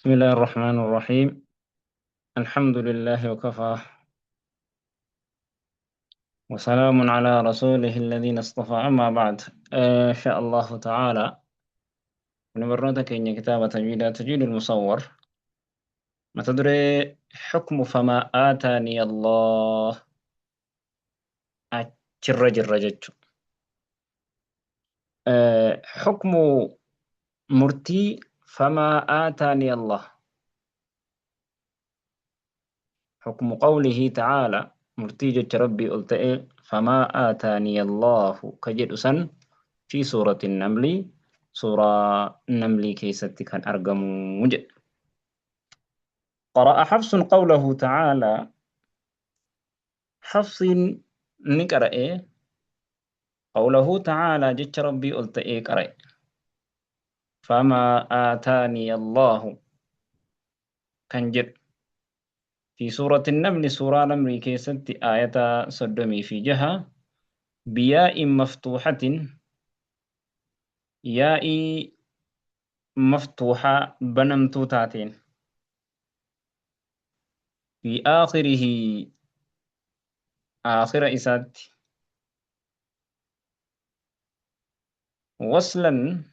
بسم الله الرحمن الرحيم. الحمد لله وكفى، وسلام على رسوله الذين اصطفى، أما بعد. إن شاء الله تعالى نبرنتك إن كتاب تجويد تجويد المصور ما تدري حكم فما آتاني الله أتشرج الرجج. حكم مرتي فما آتاني الله، حكم قوله تعالى مرتي جت ربي قلت إيه فما آتاني الله كجد سن في سورة النمل، سورة النمل كيست كان أرقم وجد. قرأ حفص قوله تعالى، حفص نقرأ إيه قوله تعالى جت ربي قلت إيه قرأ فما آتاني الله كان جد في سورة النمل، سورة النمل كيست آية صدمي في جهة بياء مفتوحة، ياء مفتوحة بنمتو تاتين في آخره، آخر إسات وصلا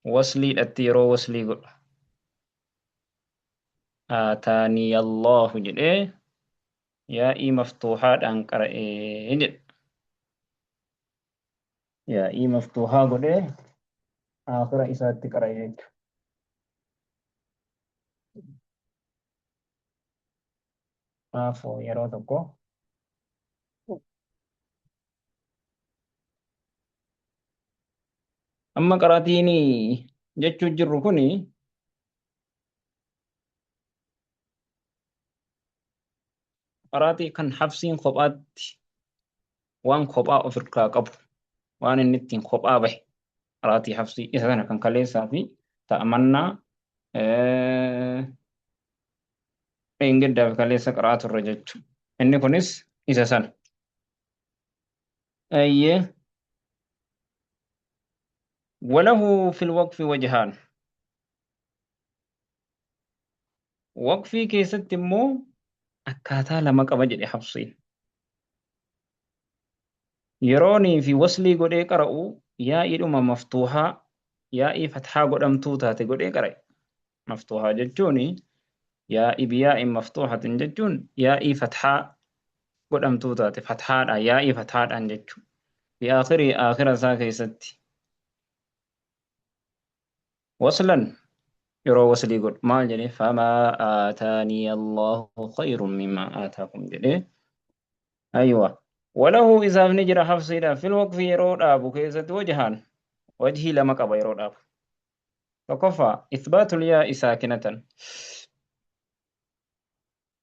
وصلي التيرو وصلي قل آتاني الله جل إيه يا إي مفتوحة أنقر إيه جل يا إي مفتوحة قل إيه آخر إسات تقرأ إيه. عفو يرو تكو أما قراتيني جتشو جرو كوني قراتي كان حفصين خبات وان خبا أفرقا قبل وان النتين خبا به قراتي حفصي إذا أنا كان كليسا في تأمنا إنجد كليسا قرات الرجل إني كونيس إذا سن أيه. وله في الوقف وجهان، وقفي كيست مو أكاتا لما قبجد حفصين يروني في وصلي قد قرأوا يا إلما مفتوحة يا إي فتحة قد أمتوتا تقول قرأ مفتوحة جتوني يا إبياء مفتوحة جتون يا إي فتحة قد أمتوتا فتحة يا إي فتحة أن جتون في آخر آخر ساكي ست وصلا يرو وصلي قد ما جري فما آتاني الله خير مما آتاكم جري. أيوة. وله إذا نجر حفصيلا في الوقف يرو أبو كيست وجهان وجهي لما قبا يرو أبو فكفى إثبات الياء ساكنة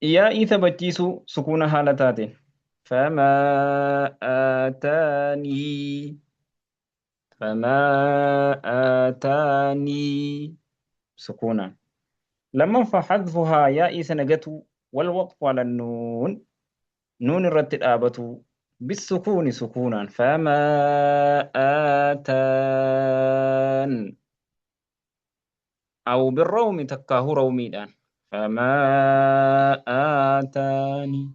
ياء ثبتيسو سكون حالتات فما آتاني فما آتاني سكونا لما فحذفها ياء سنجتو والوقف على النون نون الرتل آبتو بالسكون سكونا فما آتان أو بالروم تكاه روميدان فما آتاني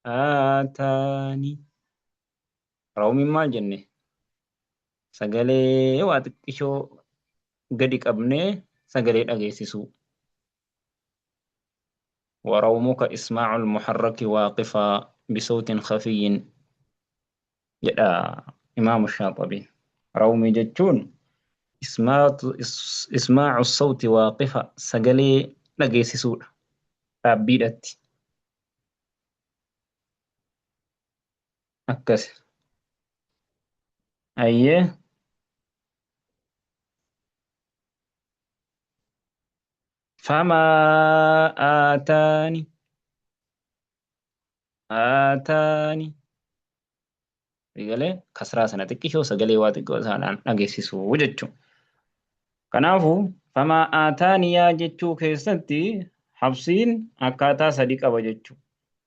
آتاني رومي ما جنة سجلي واتكشو قدك أبني سجلي أجيسسو ورومك إسماع المحرك واقفا بصوت خفي جدا إمام الشاطبي رومي جتون إسماع الصوت واقفا سجلي نجيسسو ربيدت أكس أيه فما آتاني آتاني رجالي كسرة سنة تكيشو سجلي واتكو سانان نجيسسو وجتشو كنافو فما آتاني يا جتشو كيستي حفصين أكاتا صديق وجتشو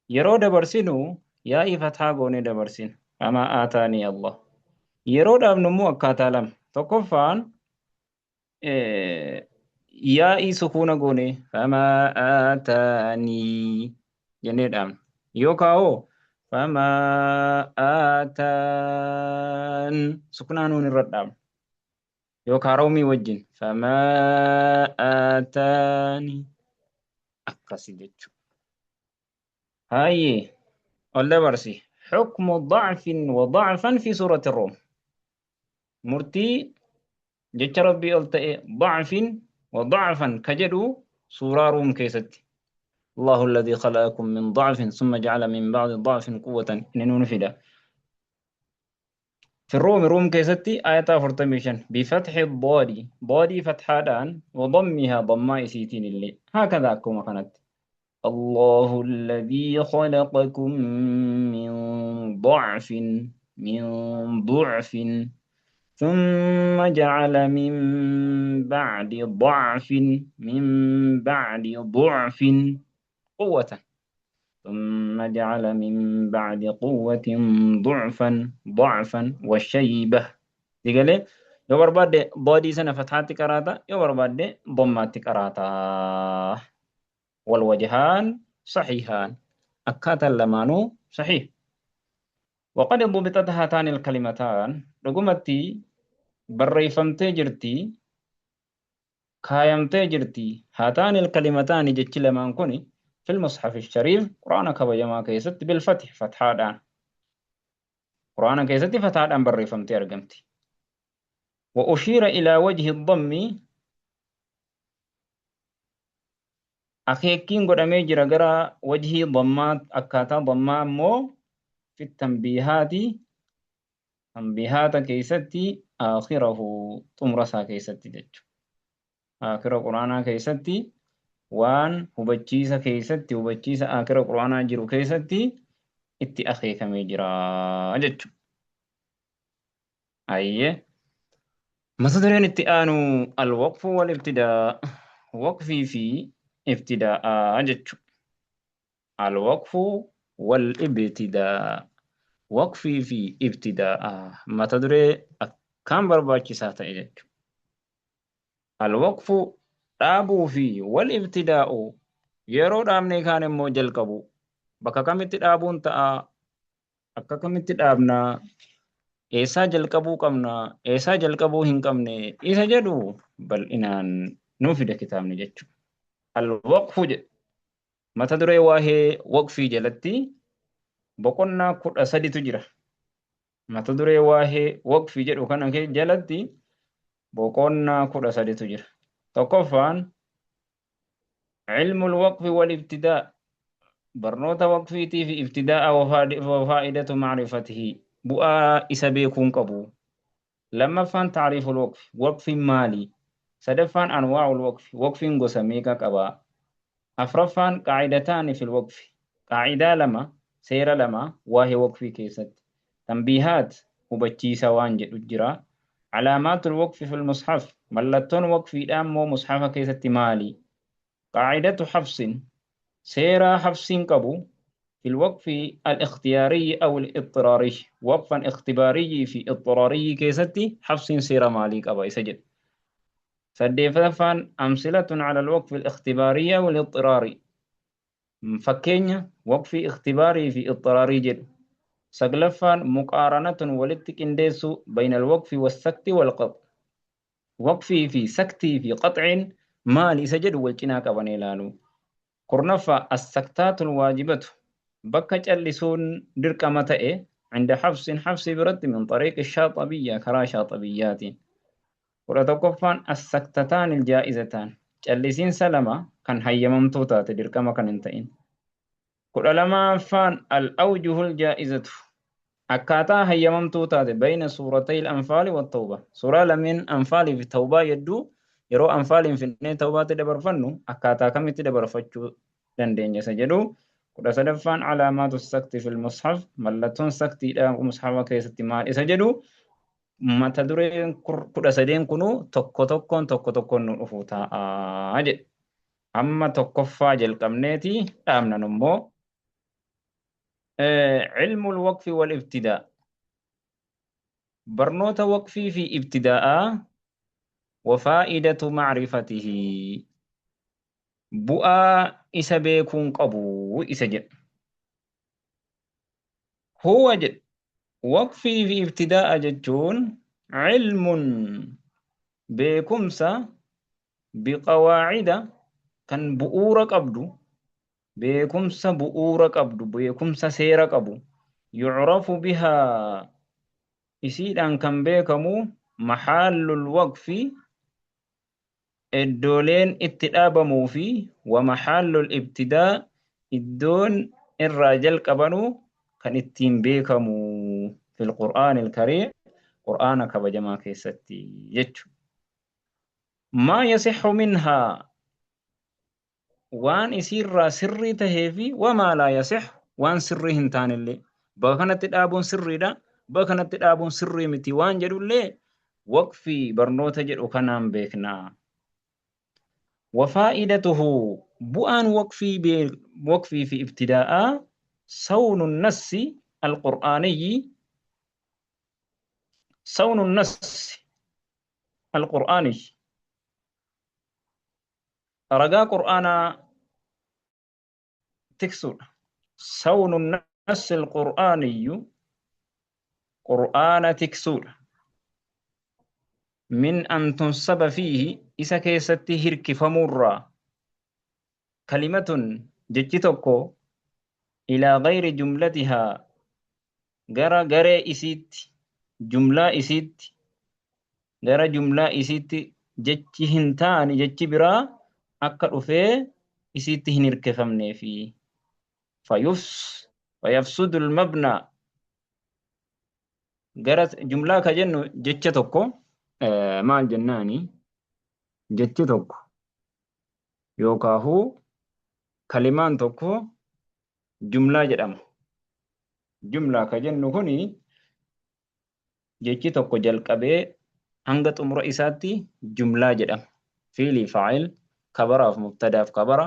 يرو دبرسينو يا إفتحا غوني دبرسين فما آتاني الله يرو دابنمو أكاتا لم Tokkoffaan yaa'ii sukuuna goone famaa aataanii jennee dhaabna. Yookaan hoo famaa aataan sukunaa nuun irra dhaabna. Yookaan rawmii wajjin famaa aataanii akkasi jechuudha. Hayyee ol dabarsi. Xukmu dacfin wa dacfan fi suurati Room. Murtii jecha Rabbii ol ta'e dacfin wa dacfan ka jedhu suuraa Ruum keessatti. Allahu alladhii khalaqakum min dacfin summa jacala min bacdi dacfin quwwatan inni nuun fida. Fi Ruumi Ruum keessatti ayata 45 bifatxi daadi daadii fatxaadhaan wa dammihaa dammaa isiitiin illee haakadha akkuma kanatti. Allahu alladhii khalaqakum min dacfin min ducfin ثم جعل من بعد ضعف من بعد ضعف قوة ثم جعل من بعد قوة ضعفا ضعفا وشيبة. دي yoo barbaadde daadii sana fathaatti qaraata, yoo barbaadde dammaatti qaraata. والوجهان صحيحان akkaataan lamaanuu صحيح. وقد ضبطت هاتان الكلمتان dhugumatti barreeffamtee jirti, kaayamtee jirti. هاتان الكلمتان jechi lamaan kun في المصحف الشريف quraana kabajamaa keessatti بالفتح fathaadhaan quraana keessatti fathaadhaan barreeffamtee argamti. وأشير إلى وجه الضم akeekkiin godhamee jira gara wajhii dammaa akkaataa dammaa immoo fi tanbiihaati tanbiihaata keessatti aakhirahu xumura isaa keessatti jechuudha. Aakhira quraanaa keessatti waan hubachiisa keessatti hubachiisa aakhira quraanaa jiru keessatti itti akeekamee jira jechuudha. Ayyee. Mata dureen itti aanu al-waqfu wal ibtidaa waqfii fi ibtidaa'aa jechuudha. Al-waqfu wal ibtidaa waqfii fi ibtidaa'aa mata duree akkaan barbaachisaa ta'e jechuudha. Al-waqfu dhaabuu fi wal ibtidaa'u yeroo dhaabnee kaan immoo jalqabu bakka kamitti dhaabuun ta'a, akka kamitti dhaabnaa, eessaa jalqabuu qabna, eessaa jalqabuu hin qabne isa jedhu bal'inaan nuu fida kitaabni jechuudha. Al-waqfu jedha. Mata duree waa'ee waqfii jalatti boqonnaa 13tu jira. Mata duree waa'ee waqfii jedhu kana jalatti boqonnaa 13tu jira. Tokkoffaan ilmul waqfi wal ibtidaa barnoota waqfiitii fi ibtidaa'a wa faa'idatu ma'rifatihi bu'aa isa beekuun qabu. Lammaffaan taariiful waqfi waqfiin maali? Sadaffaan anwaa'ul waqfi waqfiin gosa meeqa qaba? Afraffaan qaacidataani fil waqfi qaacidaa lama seera lama waa'ee waqfii keessatti. Tanbiihaat hubachiisa waan jedhu jira. Alaamaatul waqfi fil mushaf mallattoon waqfiidhaa immoo mushafa keessatti maali? Qaacidatu hafsin seera hafsiin qabu fil waqfi al-ikhtiyaariyyi aw al-ittiraariyyi waqfan ikhtibaariyyi fi ittiraariyyi keessatti hafsiin seera maalii qaba isa jedhu. Saddeettaffaan amsilatun ala al-waqfi al-ikhtibaariyyi aw al-ittiraari fakkeenya waqfii ikhtibaarii fi ittiraarii jedhu. Saglaffaan muqaaranatun walitti qindeessuu bayna al-waqfi was-sakti wal-qax waqfii fi saktii fi qaxciin maali isa jedhu wal cinaa qabanii ilaalu. Kurnaffaa as-saktaatul waajibatu bakka callisuun dirqama ta'e inda hafsin hafsii biratti min xariiqi shaaxabiyyaa karaa shaaxabiyyaatiin. 11ffaan as-saktataanil jaa'izataan callisiinsa lama kan hayyamamtuu taate dirqama kan hin ta'in. 12ffaan al-awjuhul jaa'izatu akkaataa hayyamamtuu taate bayna suuratayil anfaali wa tawba suuraa lameen anfaalii fi tawbaa yedduu yeroo anfaaliin finnee tawbaatti dabarfannu akkaataa kamitti dabarfachuu dandeenya isa jedhu. 13ffaan alaamaatu sakti fil mushaf mallattoon saktiidha mushafa keessatti maal isa jedhu. Mata dureen 13 kunuu tokko tokkoon tokko tokkoon nu dhufuu ta'a jedhe. Amma tokkoffaa jalqabneeti dhaabnan immoo ilmul waqfi wal ibtidaa. Barnoota waqfii fi ibtidaa'aa wa faa'idatu ma'rifatihi bu'aa isa beekuun qabu isa jedhu. Huwa jedhu waqfii fi ibtidaa'a jechuun cilmun beekumsa biqawaacida kan bu'uura qabdu beekumsa bu'uura qabdu beekumsa seera qabu yucrafu bihaa isiidhaan kan beekamu maxaallul waqfi iddooleen itti dhaabamuu fi wa maxaallul ibtidaa iddoon irraa jalqabanu kan ittiin beekamu fil qur'aanil kariim qur'aana kabajamaa keessatti jechu. Maa yasixu minhaa waan isiirraa sirrii tahee fi wamaa laa yasixu waan sirrii hin taanellee bakka kanatti dhaabuun sirriidha bakka kanatti dhaabuun sirrii miti waan jedhullee waqfii barnoota jedhu kanaan beekna. Wafaa'idatuhu bu'aan waqfii waqfii fi ibtidaa'aa sawnu nassi alqur'aaniyyi sawnu nassi alqur'aaniyyi ragaa qur'aanaa tiksuudha. Sawnu nassi alqur'aaniyyu qur'aana tiksuudha. Min an tunsaba fiihi isa keessatti hirkifamuurraa kalimatun jechi tokko ilaa gayri jumlatihaa gara garee isiitti jumlaa isiitti gara jumlaa isiitti jechi hin taane jechi biraa akka dhufee isiitti hin hirkifamneefi fayufs fayafsudul mabna gara jumlaa ka jennu jecha tokko maal jennaani jechi tokko yookaahuu kalimaan tokko jumlaa jedhama. Jumlaa ka jennu kuni jechi tokko jalqabee hanga xumura isaatti jumlaa jedhama. Fiilii faa'il, kabaraaf mubtadaaf kabara,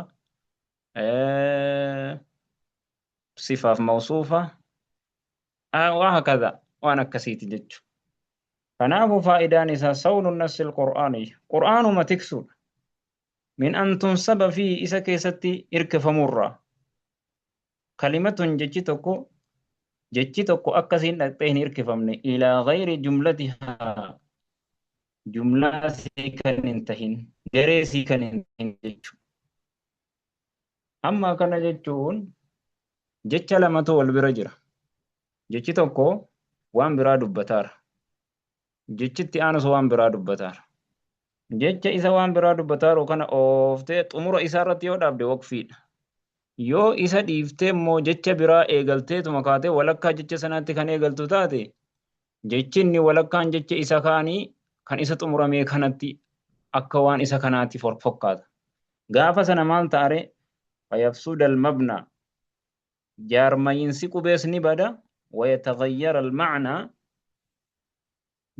sifaaf mawsuufa, waa hakaza waan akkasiiti jechu. Kanaafuu faayidaan isaa sawnu nassil qur'aani qur'aanuma tiksuudha. Min an tunsaba fi isa keessatti hirkifamurraa kalimatun jechi tokko jechi tokko akkasiin dhaqxee hin hirkifamne ilaa gayri jumlatihaa jumlaa sii kan hin tahin garee sii kan hin tahin jechu. Amma kana jechuun jecha lamatu wal bira jira. Jechi tokko waan biraa dubbataara. Jechi itti aanus waan biraa dubbataara. Jecha isa waan biraa dubbataaru kana ooftee xumura isaa irratti yoo dhaabde waqfiidha. Yoo isa dhiiftee immoo jecha biraa eegalteetuma kaatee walakkaa jecha sanaatti kan eegaltu taate jechi inni walakkaan jecha isa kaanii kan isa xumuramee kanatti akka waan isa kanaatti fokkaata. Gaafa sana maal ta'are fayafsuudal mabna jaarmayinsi qubees ni bada wayataghayyara al-ma'naa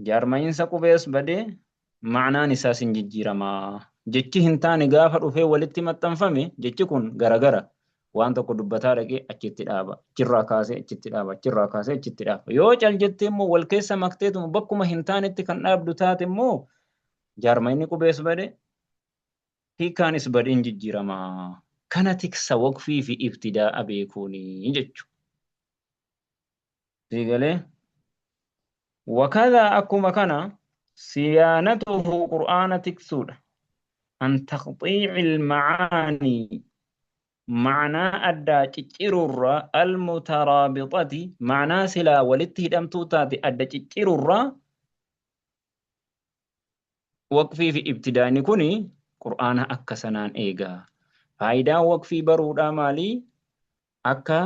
Jaarmayinsa qubees badee ma'naan isaas hin jijjiirama. Jechi hin taane gaafa dhufee walitti maxxanfame jechi kun garagara. Waan tokko dubbataa dhaqee achitti dhaaba. Achirraa kaasee achitti dhaaba. Achirraa kaasee achitti dhaaba. Yoo cal jettee immoo wal keessa makteetuma bakkuma hin taanetti kan dhaabdu taate immoo jaarmayinni qubees bade hiikaanis bade hin jijjiirama. Kana tiksa waqfii fi ibtidaa'a beekuuni jechuudha. Sii galee? Wakadhaa akkuma kana siyaanatuhu qur'aana tiksuudha. An taqxiicil macaanii ma'naa addaa cicciruurraa almutaraabixati ma'naa silaa walitti hidhamtuu taate adda cicciruurraa waqfii fi ibtidaani kuni qur'aana akka sanaan eega. Faayidaan waqfii baruudhaa maali? Akka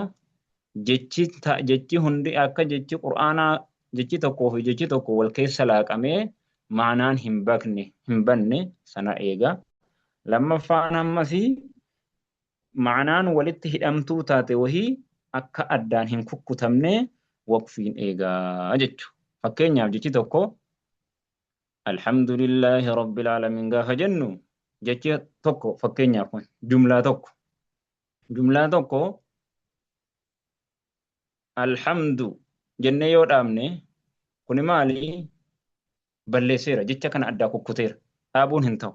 jechi jechi hundi akka jechi qur'aanaa jechi tokkoo fi jechi tokko wal keessa laaqamee ma'anaan hin bakne hin banne sana eega. Lammaffaan ammasii ma'anaan walitti hidhamtuu taate wahii akka addaan hin kukkutamne waqfiin eega jechu. Fakkeenyaaf jechi tokko Alhamdulillaahi Rabbil Aalamiin gaafa jennu jechi tokko fakkeenyaaf kun jumlaa tokko jumlaa tokko alhamdu jennee yoo dhaabne Kuni maali? Balleesseera. Jecha kana addaa kukkuteera. Dhaabuun hin ta'u.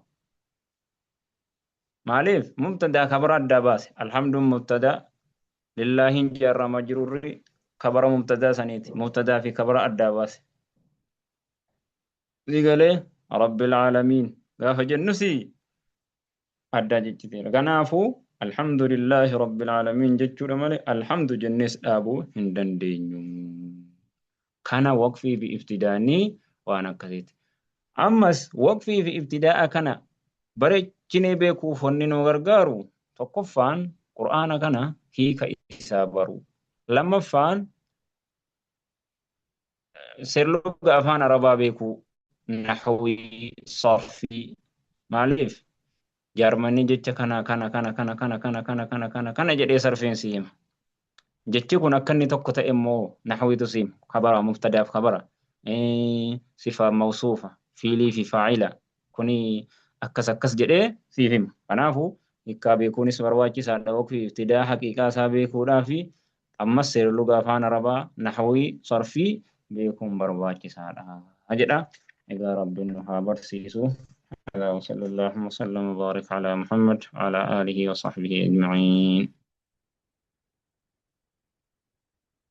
Maaliif? Mubtadaa kabara addaa baase. Alhamduun mubtadaa lillaahiin jaarraa majruurri kabara mubtadaa saniiti. Mubtadaa fi kabara addaa baase. Ni galee rabbil aalamiin gaafa jennusi addaa jechiteera. Kanaafuu alhamdulillaahi rabbil aalamiin jechuudha malee alhamdu jennees dhaabuu hin dandeenyu. Kana waqfii fi ibtidaanii waan akkasiiti. Ammas waqfii fi ibtidaa'a kana bareechinee beekuuf wanni nu gargaaru tokkoffaan Qur'aana kana hiika isaa baruu. Lammaffaan seerluga afaan Arabaa beekuu, nahwii, sarfii. Maaliif jaarmanni jecha kana kana kana kana kana kana kana kana kana kana jedhee sarfiin si hima. Jechi kun akka inni tokko ta'e immoo nahwiitu si hima. Kabara mubtadaaf kabara, sifa mawsuufa, fiilii fi faa'ila kuni akkas akkas jedhee siif hima. Kanaafuu hiikkaa beekuunis barbaachisaadha. Waqfii ibtidaa haqiiqaa isaa beekuudhaa fi ammas seerluga afaan Arabaa nahwii sarfii beekuun barbaachisaadha jedha. Egaa Rabbiin nu haa barsiisu. هذا وصلى الله وسلم وبارك على محمد وعلى آله وصحبه أجمعين.